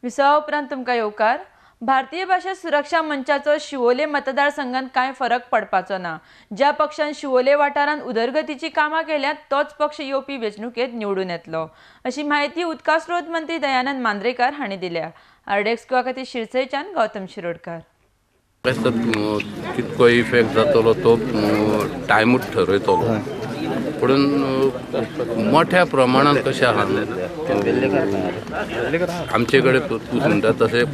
विसवा उपरांत तुमकां येवकार. भारतीय भाशा सुरक्षा मंचाचो शिवोले मतदारसंघात कांय फरक पडपाचो ना. ज्या पक्षान शिवोले वाठारांत उदरगतीची कामां केल्यात तोच पक्ष येवपी वेंचणुकेत निवडून येतलो, अशी म्हायती उदका स्रोत मंत्री दयानंद मांद्रेकार हांणी दिल्या. आरडीएक्स गोवा खातीर शिरसयच्यान गौतम शिरोडकार. कितको इफेक्ट जातलो तो टायमूच ठरयतलो, पूण मोठ्या प्रमाणात कशें आहा आमचे कडेन तूं म्हणटा तशें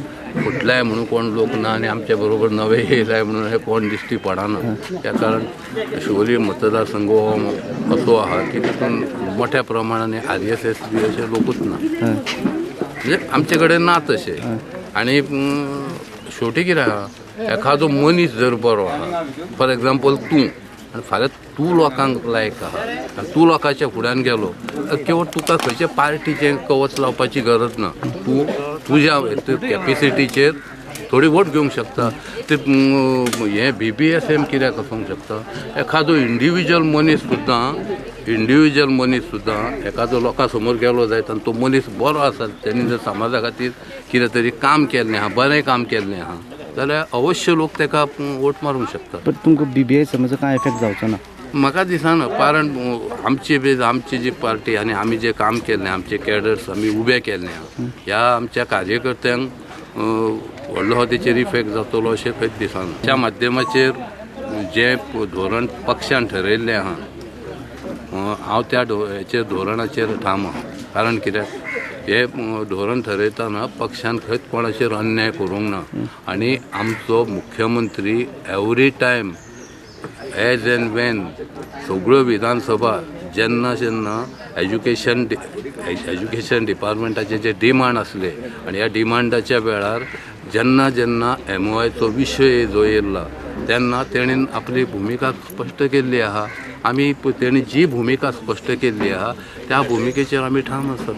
फुटलाय म्हणून कोण लोक ना आनी आमचे बरोबर नवे येयलाय म्हणून हे कोण दिश्टी पडना. त्या कारण शिवोली मतदारसंघ हो असो आहा की तितून मोठ्या प्रमाणान आरएसएस बी अशे लोकूच ना, म्हणजे आमचे कडेन ना तशें. आनी शेवटी कितें आहा, एखादो मनीस जर बरो आहा, फॉर एग्जाम्पल तूं, आनी फाल्यां तूं लोकांक लायक आहा आनी तूं लोकांच्या फुड्यान गेलो केवळ तुका खंयच्या पार्टीचें कवच लावपाची गरज ना. तूं तुज्या कॅपेसिटीचेर थोडी वोट घेवंक शकता. ते हें BBSM कित्याक आसूंक शकता, एखादो इंडिविज्युअल मनीस सुद्दां एखादो लोकां समोर गेलो जायत आनी तो मनीस बरो आसा, तेणी जर समाजा खातीर कितें तरी काम केल्लें आहा, बरें काम केल्लें आहा, जाल्यार अवश्य लोक ताका वोट मारूंक शकता. पण तुमकां BBSMचो कांय इफेक्ट जावचो ना म्हाका दिसना, कारण आमची जी पार्टी आनी आमी जें काम केल्लें, आमचे कॅडर्स आमी उबे केल्ले आहा, ह्या आमच्या कार्यकर्त्यांक व्हडलो तेचेर इफेक्ट जातलो अशें खंयच दिसना. त्या माध्यमाचेर जें धोरण पक्षान ठरयल्लें आहा, हांव त्या हेचेर धोरणाचेर ठाम आहा. कारण कित्याक हें धोरण ठरयतना पक्षान खंयच कोणाचेर अन्याय करूंक ना आनी आमचो मुख्यमंत्री every time as and when सगळ्यो विधानसभा जेन्ना जेन्ना एज्युकेशन डिपार्टमेंटाचे जे डिमांड आसले आनी ह्या डिमांडाच्या वेळार जेन्ना जेन्ना MOIचो विशय जो येयला तेन्ना तेणेन आपली भुमिका स्पश्ट केल्ली आहा. आमी तेणी जी भुमिका स्पश्ट केल्ली आहा त्या भुमिकेचेर आमी ठाम आसात.